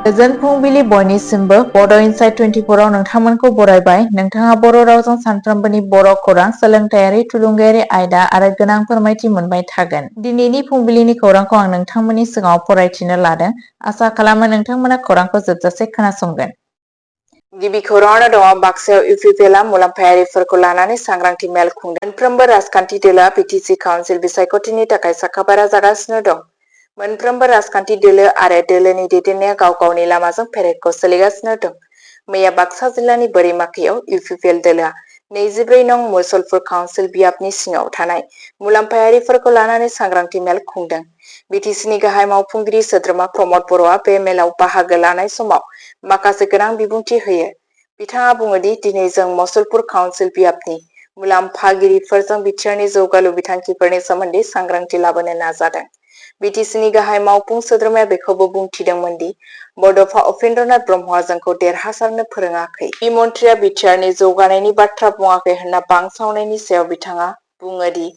गोजोन फुंबिलि बयनिसिमबो बड' इनसाइट 24 आव नोंथांमोनखौ बरायबाय। नोंथाङा बर' रावजों सानफ्रोमबोनि बर' खौरां, सोलोंथायारि, थुलुंगायारि आयदा आरो गोनां फोरमायथि मोनबाय थागोन। दिनैनि फुंबिलिनि खौरांखौ आं नोंथांमोननि सिगाङाव फरायथिनो लादों। आसा खालामो नोंथांमोना खौरांखौ जोबजासे खोनासंगोन। गिबि खौराङावनो दङ बाक्सायाव UPPL मुलाम्फायारिफोरखौ लानानै सांग्रांथि मेल खुंदों। मोनफ्रोमबो राजखान्थि दोलोआ BTC काउन्सिल बिसायख'थिनि थाखाय साखाफारा जागासिनो दं। मोनफ्रोमबो राजखान्थि दोलो आरो दोलोनि दैदेननाया गाव गावनि लामाजों पेरेडखौ सोलिगासिनो दं। मैया बाक्सा जिल्लानि बोरिमाखायाव UPPL दोलोआ 24 नं मुसलपुर काउन्सिल बियाबनि सिङाव थानाय मुलाम्फायारिफोरखौ लानानै सांग्रांथि मेल खुंदों। BTCनि गाहाय मावफुंगिरि सोद्रोमा प्रमद बर'आ बे मेलाव बाहागो लानाय समाव माखासे गोनां बिबुंथि होयो। बिथाङा बुङो दि दिनै जों मुसलपुर काउन्सिल बियाबनि मुलाम्फागिरिफोरजों बिटिआरनि जौगालु बिथांखिफोरनि सोमोन्दै सांग्रांथि लाबोनो नाजादों। BTCनि गाहाय मावफुं सोद्रोमाया बेखौबो बुंथिदोंमोन दि बड'फा उपेन्द्रनाथ ब्रह्मआ जोंखौ देरहासारनो फोरोङाखै। गिबि मन्थ्रिया बिटिआरनि जौगानायनि बाथ्रा बुङाखै होनना बांसावनायनि सायाव बिथाङा बुङो दि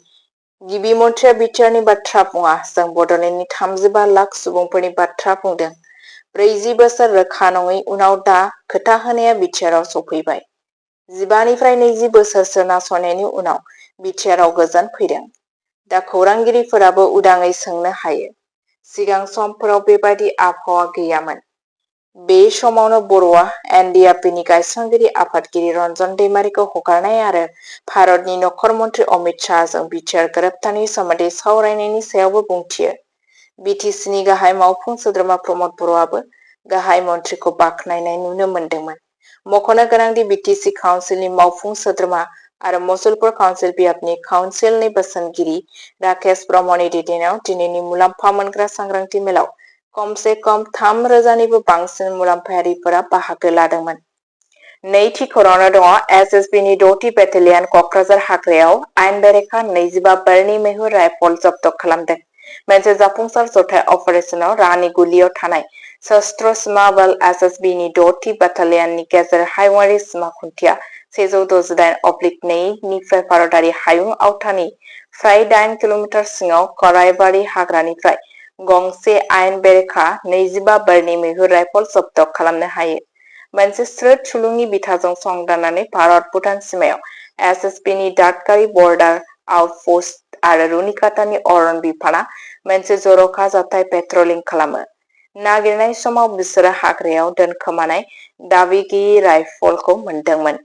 गिबि मन्थ्रिया बिटिआरनि बाथ्रा बुङा, जों बड'लेण्डनि 35 लाख सुबुंफोरनि बाथ्रा बुंदों। 40 बोसोर रोखा नङै उनाव दा खोथा होनाया बिटिआरआव सफैबाय। 15 निफ्राय 20 बोसोरसो नासयनायनि उनाव बिटिआरआव गोजोन फैदों। दा खौरांगिरिफोराबो उदाङै सोंनो हायो। सिगां समफोराव बेबादि आबहावा गैयामोन। बे समावनो बर'आ NDAPनि गायसनगिरि आफादगिरि रन्जन दैमारिखौ हगारनाय आरो भारतनि नखर मन्थ्रि अमित शाहजों बिटिआर गोरोबथानि सोमोन्दै सावरायनायनि सायावबो बुंथियो। BTCनि गाहाय मावफुं सोद्रोमा प्रमद बर'आबो गाहाय मन्थ्रिखौ बाख्नायनाय नुनो मोन्दोंमोन। मख'नो गोनांदि BTC काउन्सिलनि मावफुं सोद्रोमा आरो मुसलपुर काउन्सिल बियाबनि काउन्सिलनि बोसोनगिरि राकेश ब्रह्मनि दैदेननायाव दिनैनि मुलाम्फा मोनग्रा सांग्रांथि मेलाव खमसे खम 3,000निबो बांसिन मुलाम्फायारिफोरा बाहागो लादोंमोन। नैथि खौराङाव दङ SSBनि 6थि बेटेलियन क'क्राझार हाग्रायाव आयेन बेरेखा 25 बारनि मैहुर राइफल जब्द खालामदों। मोनसे जाफुंसार जथाय अपारेशनाव रानि गुलियाव थानाय सशस्त्र सीमा बल SSBनि 6थि बेटालियननि गेजेर हायुंआरि सीमा खुन्थिया 168/2 निफ्राय भारतारि हायुं आवथानि फ्राय 8 किल'मिटार सिङाव करायबारि हाग्रानिफ्राय गंसे आयेन बेरेखा 25 बारनि मैहुर राइफल जब्द खालामनो हायो। मोनसे स्रोद सुलुंनि बिथाजों संदाननानै भारत-भुटान सीमायाव SSBनि दादगारि बर्डार आउटप'स्ट आरो रुनिकाटानि अरन बिफानआ मोनसे जर'खा जाथाय पेट्रलिं खालामो। नागिरनाय समाव बिसोरो हाग्रायाव दोनखोमानाय दाबि गैयै राइफलखौ मोनदोंमोन।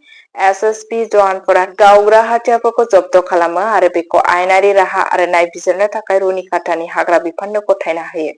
SSB जवानफोरा गावग्रा हाथियारफोरखौ जब्द खालामो आरो बेखौ आयेनारि राहा आरो नायबिजिरनो थाखाय रुनिकाटानि हाग्रा बिफाननो गथायना होयो।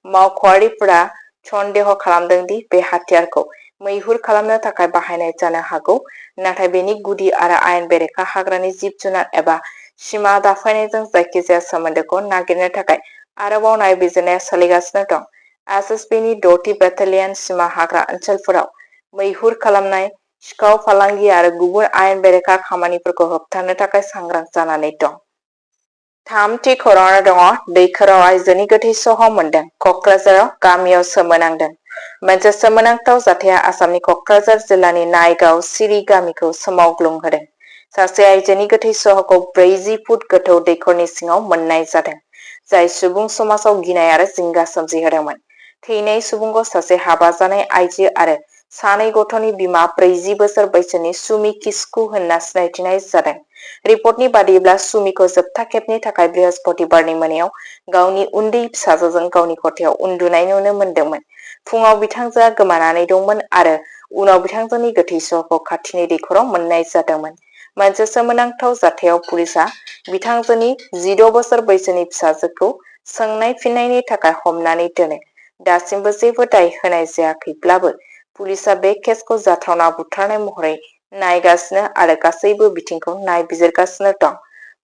मावख'आरिफोरा सन्देह खालामदों दि बे हाथियारखौ मैहुर खालामनो थाखाय बाहायनाय जानो हागौ, नाथाय बेनि गुदि आरो आयेन बेरेखा हाग्रानि जिब-जुनार एबा सीमा दाफायनायजों जायखिजाया सोमोन्दोखौ नागिरनो थाखाय आरोबाव नायबिजिरनाया सोलिगासिनो दं। SSBनि 6थि बेटालियन सीमा हाग्रा ओनसोलफोराव मैहुर खालामनाय, सिखाव फालांगि आरो गुबुन आयेन बेरेखा खामानिफोरखौ होबथानो थाखाय सांग्रां जानानै दं। थामथि खौराङाव दङ दैखराव आइजोनि गोथै सह मोनदों। क'क्राझाराव गामियाव सोमोनांदों। मोनसे सोमोनांथाव जाथाया आसामनि क'क्राझार जिल्लानि नायगाव सिरि गामिखौ सोमावग्लुंहोदों। सासे आइजोनि गोथै सहखौ 40 फुट गोथौ दैखरनि सिङाव मोननाय जादों, जाय सुबुं समाजाव गिनाय आरो जिंगा सोमजिहोदोंमोन। थैनाय सुबुंखौ सासे हाबा जानाय आइजो आरो सानै गथ'नि बिमा 40 बोसोर बैसोनि सुमि किस्कु होनना सिनायथिनाय जादों। रिपर्टनि बादिब्ला सुमिखौ जोबथा खेबनि थाखाय बृहस्पतिबारनि मोनायाव गावनि उन्दै फिसाजोजों गावनि खथायाव उन्दुनाय नुनो मोन्दोंमोन। फुङाव बिथांजोआ गोमानानै दंमोन आरो उनाव बिथांजोनि गोथै सहखौ खाथिनि दैखराव मोननाय जादोंमोन। मोनसे सोमोनांथाव जाथायाव पुलिसआ बिथांजोनि 16 बोसोर बैसोनि फिसाजोखौ सोंनाय फिननायनि थाखाय हमनानै दोनो। दासिमबो जेबो दाय होनाय जायाखैब्लाबो पुलिसआ बे केसखौ जाथावना बुथारनाय महरै नायगासिनो आरो गासैबो बिथिंखौ नायबिजिरगासिनो दं।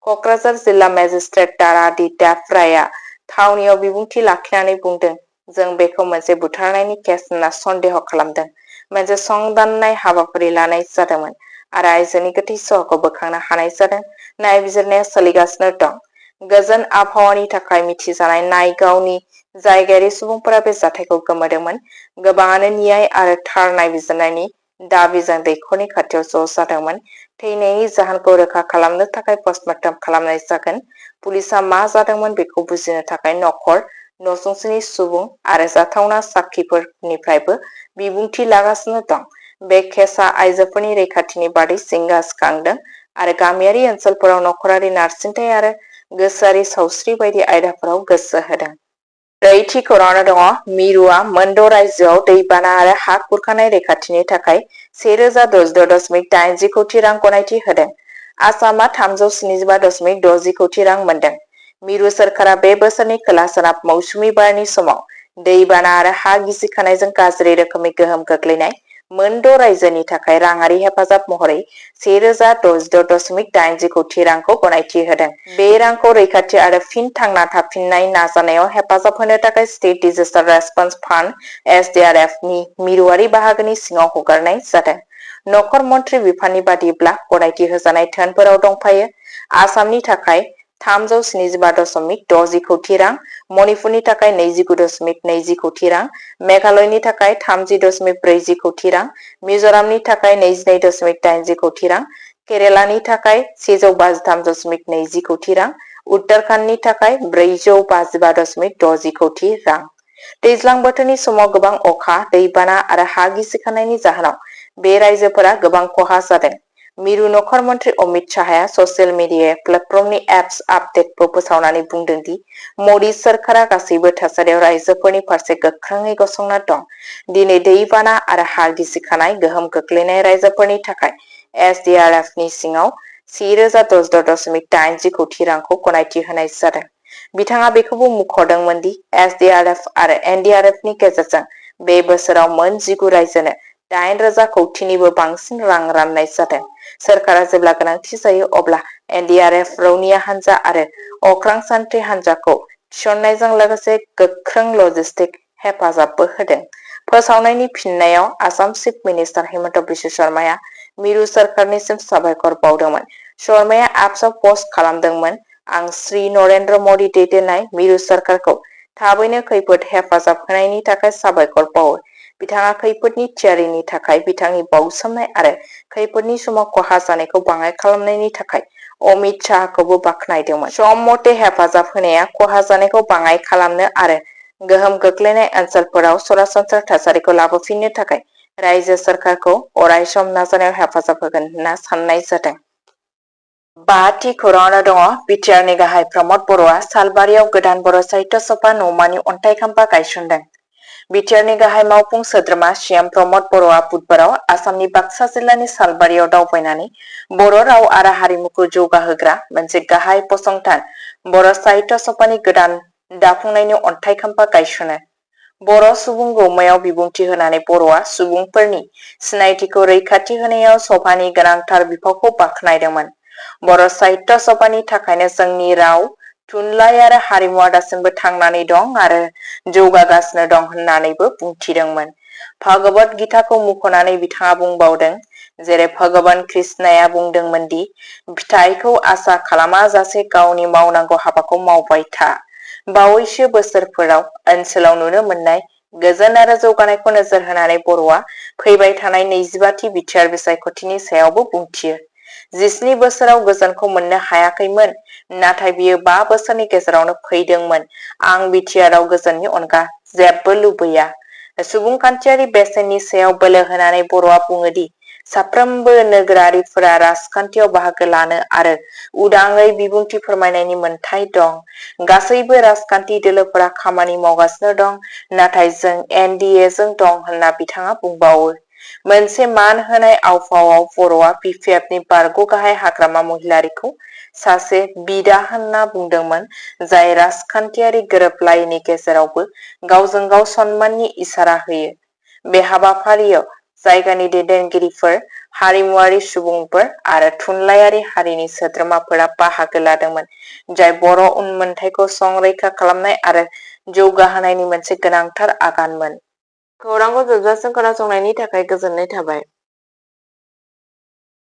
क'क्राझार जिल्ला मेजिस्ट्रेट दारा दित्याप रायआ थावनियाव बिबुंथि लाखिनानै बुंदों, जों बेखौ मोनसे बुथारनायनि केस होनना सन्देह खालामदों। मोनसे संदाननाय हाबाफारि लानाय जादोंमोन आरो आइजोनि गोथै सहखौ बोखांनो हानाय जादों। नायबिजिरनाया सोलिगासिनो दं। गोजोन आबहावानि थाखाय मिथिजानाय नायगावनि जायगायारि सुबुंफोरा बे जाथायखौ गोमोदोंमोन। गोबाङानो न्याय आरो थार नायबिजिरनायनि दाबिजों दैखरनि खाथियाव ज' जादोंमोन। थैनायनि जाहोनखौ रोखा खालामनो थाखाय पस्टमर्टम खालामनाय जागोन। पुलिसआ मा जादोंमोन बेखौ बुजिनो थाखाय नखर, नसुंसेनि सुबुं आरो जाथावना साखिफोरनिफ्रायबो बिबुंथि लागासिनो दं। बे केसआ आइजोफोरनि रैखाथिनि बादै जिंगा सिखांदों आरो गामियारि ओनसोलफोराव नखरारि नारसिनथाय आरो गोसोआरि सावस्रि बायदि आयदाफोराव गोसो होदों। ब्रैथि खौराङाव दङ मिरुआ मोनद' रायजोआव दैबाना आरो हा खुरखानाय रैखाथिनि थाखाय 1066.80 कौटि रां गनायथि होदों। आसामआ 375.60 कौटि रां मोनदों। मिरु सोरखारा बे बोसोरनि खोला-सोनाब मौसुमि बारनि समाव दैबाना आरो हा गिसिखानायजों गाज्रि रोखोमै गोहोम खोख्लैनाय मोनद' रायजोनि थाखाय राङारि हेफाजाब महरै 1066.80 कौटि रांखौ गनायथि होदों। बे रांखौ रैखाथि आरो फिन थांना थाफिननाय नाजानायाव हेफाजाब होनो थाखाय state disaster response fund (SDRF) नि मिरुआरि बाहागोनि सिङाव हगारनाय जादों। नखर मन्थ्रि बिफाननि बादिब्ला गनायथि होजानाय धोनफोराव दंफायो आसामनि थाखाय 375.60 कौटि रां, मणिपुरनि थाखाय 29.20 कौटि रां, मेघालयनि थाखाय 30.40 कौटि रां, मिजोरामनि थाखाय 22.80 कौटि रां, केरेलानि थाखाय 153.20 कौटि रां, उत्तराखंडनि थाखाय 455.60 कौटि रां। दैज्लां बोथोरनि समाव गोबां अखा, दैबाना आरो हा गिसिखानायनि जाहोनाव बे रायजोफोरा गोबां खहा जादों। मिरु नखर मन्थ्रि अमित शाहआ ससियेल मिडिया प्लेटफर्मनि एप्स आपडेटखौ फोसावनानै बुंदों दि मदि सोरखारा गासैबो थासारियाव रायजोफोरनि फारसे गोख्रोङै गसंना दं। दिनै दैबाना आरो हा गिसिखानाय गोहोम खोख्लैनाय रायजोफोरनि थाखाय SDRF नि सिङाव 1066.80 कौटि रांखौ गनायथि होनाय जादों। बिथाङा बेखौबो मुंख'दोंमोन दि SDRF आरो NDRF नि गेजेरजों बे बोसोराव मोन 19 रायजोनो 8,000 कौटिनिबो बांसिन रां राननाय जादों। सोरखारा जेब्ला गोनांथि जायो अब्ला NDRF, रौनिया हान्जा आरो अख्रां सान्थ्रि हान्जाखौ थिसननायजों लोगोसे गोख्रों लजिस्टिक हेफाजाबबो होदों। फोसावनायनि फिननायाव आसाम चिफ मिनिस्टार हिमन्त बिश्व शर्माया मिरु सोरखारनिसिम साबायखर बावदोंमोन। शर्माया एप्सआव पस्ट खालामदोंमोन, आं श्री नरेन्द्र मदि दैदेननाय मिरु सोरखारखौ थाबैनो खैफोद हेफाजाब होनायनि थाखाय साबायखर बावो। बिथाङा खैफोदनि थियारिनि थाखाय बिथांनि बाउसोमनाय आरो खैफोदनि समाव खहा जानायखौ बाङाइ खालामनायनि थाखाय अमित शाहखौबो बाख्नायदोंमोन। सम मथे हेफाजाब होनाया खहा जानायखौ बाङाइ खालामनो आरो गोहोम गोग्लैनाय ओनसोलफोराव सरासनस्रा थासारिखौ लाबोफिननो थाखाय रायजो सोरखारखौ अरायसम नाजानायाव हेफाजाब होगोन होनना साननाय जादों। बाथि खौराङाव दङ बिटिआरनि गाहाय प्रमद बर'आ सालबारियाव गोदान बर' साहित्य सभा नौमानि अन्थाइ खाम्फा गायसनदों। बिटिआरनि गाहाय मावफुं सोद्रोमा सिएम प्रमद बर'आ बुधबाराव आसामनि बाक्सा जिल्लानि सालबारियाव दावबायनानै बर' राव आरो हारिमुखौ जौगाहोग्रा मोनसे गाहाय फसंथान बर' साहित्य सभानि गोदान दाफुंनायनि अन्थाइ खाम्फा गायसनो। बर' सुबुं गौमायाव बिबुंथि होनानै बर'आ सुबुंफोरनि सिनायथिखौ रैखाथि होनायाव सभानि गोनांथार बिफावखौ बाख्नायदोंमोन। बर' साहित्य सभानि थाखायनो जोंनि राव, थुनलाइ आरो हारिमुवा दासिमबो थांनानै दं आरो जौगागासिनो दं होननानैबो बुंथिदोंमोन। भगवद गीताखौ मुंख'नानै बिथाङा बुंबावदों, जेरै भगवान कृष्णआ बुंदोंमोन दि फिथाइखौ आसा खालामाजासे गावनि मावनांगौ हाबाखौ मावबाय था। बावैसो बोसोरफोराव ओनसोलाव नुनो मोननाय गोजोन आरो जौगानायखौ नोजोर होनानै बर'आ फैबाय थानाय 25थि बिटिआर बिसायख'थिनि सायावबो बुंथियो। 17 बोसोराव गोजोनखौ मोननो हायाखैमोन, नाथाय बियो 5 बोसोरनि गेजेरावनो फैदोंमोन। आं बिटिआरआव गोजोननि अनगा जेबो लुबैया। सुबुंखान्थियारि बेसेननि सायाव बोलो होनानै बर'आ बुङो दि साफ्रोमबो नोगोरारिफोरा राजखान्थियाव बाहागो लानो आरो उदाङै बिबुंथि फोरमायनायनि मोन्थाइ दं। गासैबो राजखान्थि दोलोफोरा खामानि मावगासिनो दं, नाथाय जों NDA-जों दं होनना बिथाङा बुंबावो। मोनसे मान होनाय आव-फावआव बर'आ BPF-नि बारग' गाहाय हाग्रामा महिलारीखौ सासे बिदा होनना बुंदोंमोन, जाय राजखान्थियारि गोरोबलायैनि गेजेरावबो गावजों गाव सनमाननि इसारा होयो। बे हाबाफारियाव जायगानि दैदेनगिरिफोर, हारिमुआरि सुबुंफोर आरो थुनलाइयारि हारिनि सोद्रोमाफोरा बाहागो लादोंमोन, जाय बर' उनमोनथाइखौ संरैखा खालामनाय आरो जौगाहोनायनि मोनसे गोनांथार आगानमोन। खौरांखौ जोबजासिम खोनासंनायनि थाखाय गोजोननाय थाबाय।